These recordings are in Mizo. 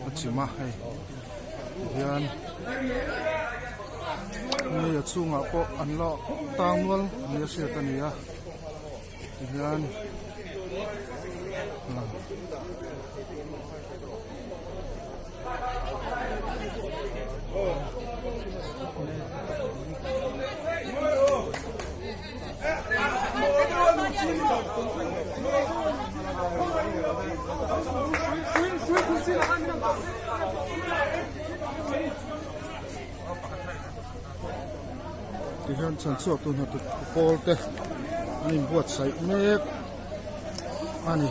a chim a hei tihian mi a chhungah pawh an la tang nual nia hriat a ni a tihian Tihian chhanchhuak tu hnathawk pawl te an inbuatsaih mek a ni.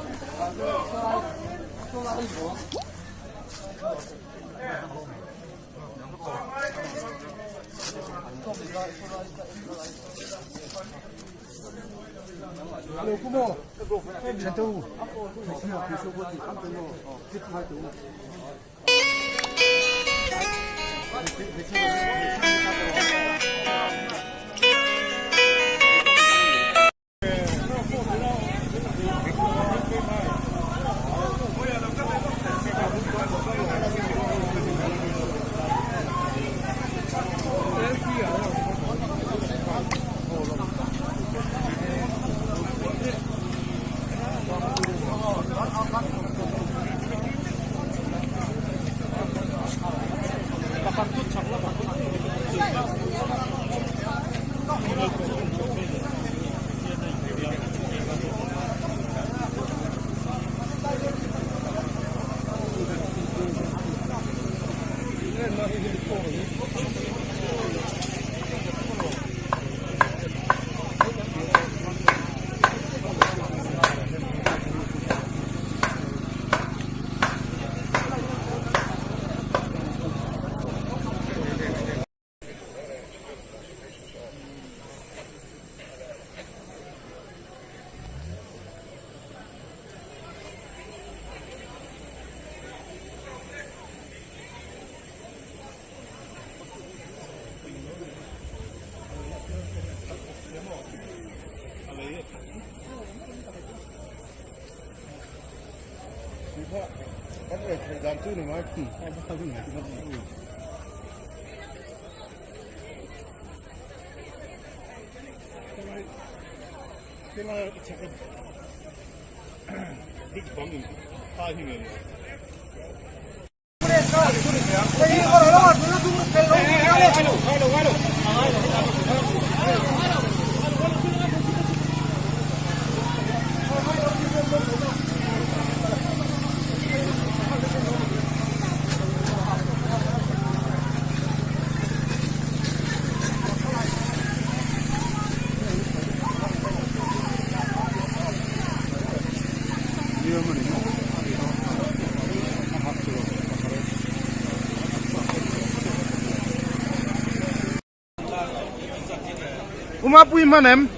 Uma pui hman em?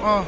Aw.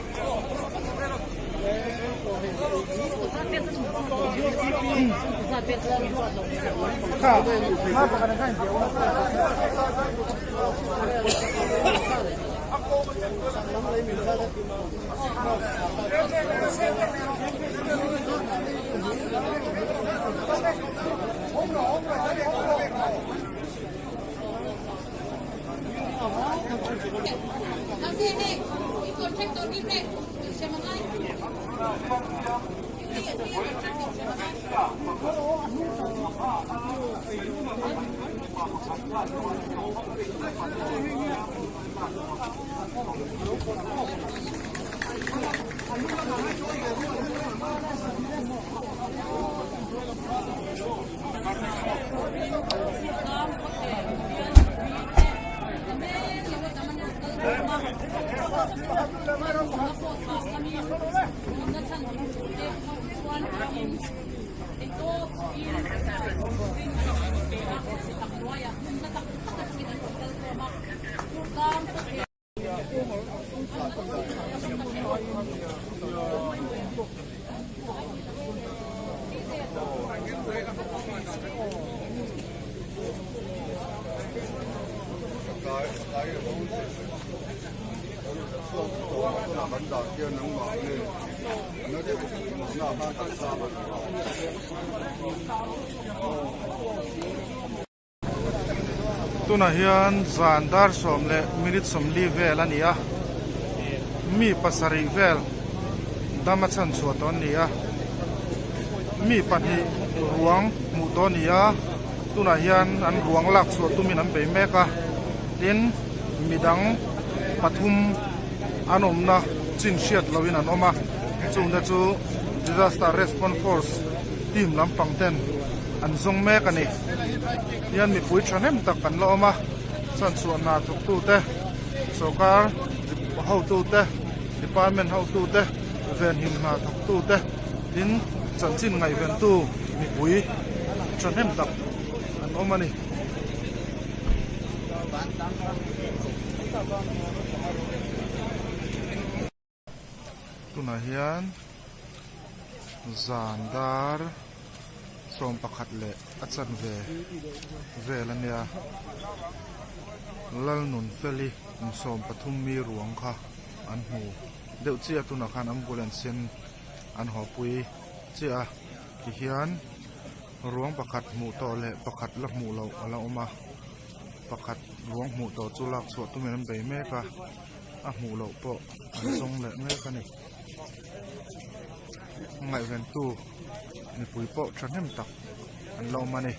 Tunah hian zan dar sawm leh minute 40 vel a ni a, mi pasarih vel dam a chhan chhuah tawh an ni a, mi pahnih ruang hmuh tawh a ni a, tunah hian an ruang lak chhuah tumin an bei mek a, tin midang pathum an awmna chin hriat lohin an awm a, chungte chu Disaster Response Force team lampang ten an zawng mek a ni. Hian mipui thahnem tak an la awm a, chhanchhuah hna thawktute, sorkar hotute, department hotute, venhim hna thawktute tin chanchin ngaihventu mipui thahnem tak an awm a ni. Tunah hian zan dar 11 leh a chanve vel a nia Lalnunfeli kum 13 mi ruang kha an hmu deuh chiah a tunah khan ambulance in an haw pui chiah a tihian ruang pakhat hmuh tawh leh pakhat la hmuh loh a la awm a pakhat ruang hmuh tawh chu lak chhuah tumin an bei mek a a hmuh loh pawh an zawng leh mek a ni ngaihventu mipui pawh thahnem tak an la awm a ni.